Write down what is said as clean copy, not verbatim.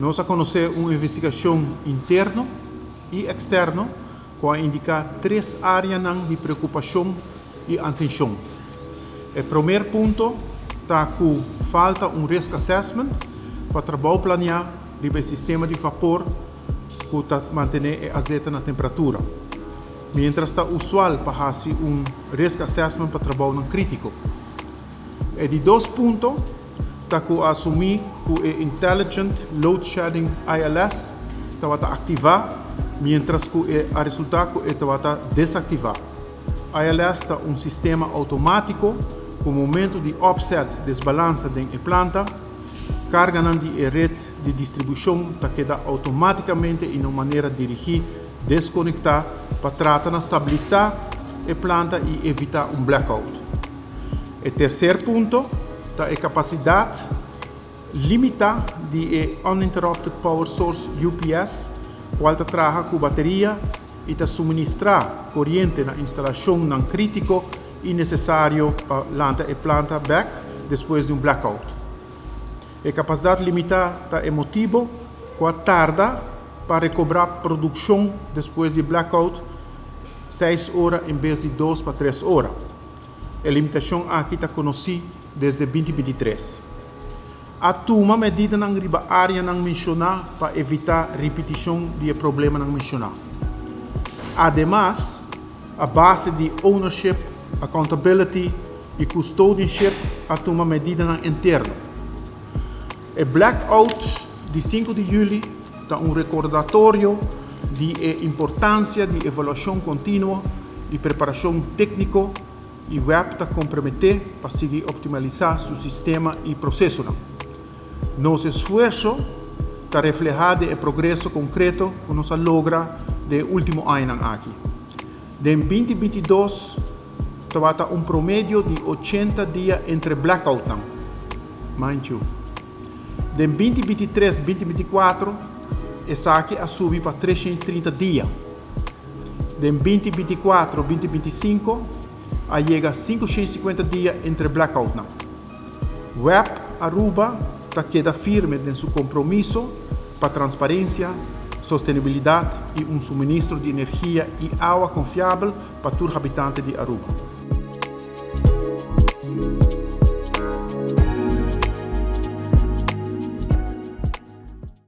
Nos a konosé un investigashon interno i eksterno ku a indiká tres áreanan di preokupashon i atenshon. E promer punto ta ku falta un risk assessment pa trabou planiá riba e sistema di vapor ku ta mantené e azeta na temperatura, miéntras ta usual pa hasi un risk assessment pa trabounan krítiko. E di dos punto ta ku a asumí ku e Intelligent Load Shedding, ILS, tabata aktivá, miéntras ku e a resultá ku e tabata desaktivá. ILS ta un sistema outomátiko ku momentu di opset desbalansa den e planta, karganan di e ret di distribushon ta keda outomátikamente i na un manera dirigí deskonektá pa trata na stabilisá e planta i evitá un blackout. E terser punto ta e kapasidat limitá di e Uninterrupted Power Source, UPS, kual ta traha ku bateria i ta suministrá koriente na instalashonnan krítiko i nesesario pa lanta e planta bèk despues di un blackout. E kapasidat limitá ta e motibu ku a tarda pa rekobrá produkshon despues di blackout 6 ora en bes di 2 pa 3 ora. E limitashon aki ta konosí desde 2023. A tuma medidanan riba áreanan menshoná pa evitá ripitishon di e problemanan menshoná. Ademas, a base di ownership, accountability i custodianship a tuma medidanan interno. E blackout di 5 di yüli ta un rekordatorio di e importansia di evaluashon kontinuo i preparashon tékniko i WEB ta komprometé pa sigui optimalisá su sistema i prosesonan. Nos esfuerso ta reflehá den e progreso konkreto ku nos a logra den e último añanan aki. Den 2022 tabata un promedio di 80 dia entre blackoutnan. Mind you. Den 2023, 2024, esaki a subi pa 330 dia. Den 2024, 2025, a yega 550 dia entre blackoutnan. WEB Aruba ta keda firme den su kompromiso pa transparensia, sostenibilidat i un suministro di energia i awa konfiabel pa tur habitante di Aruba.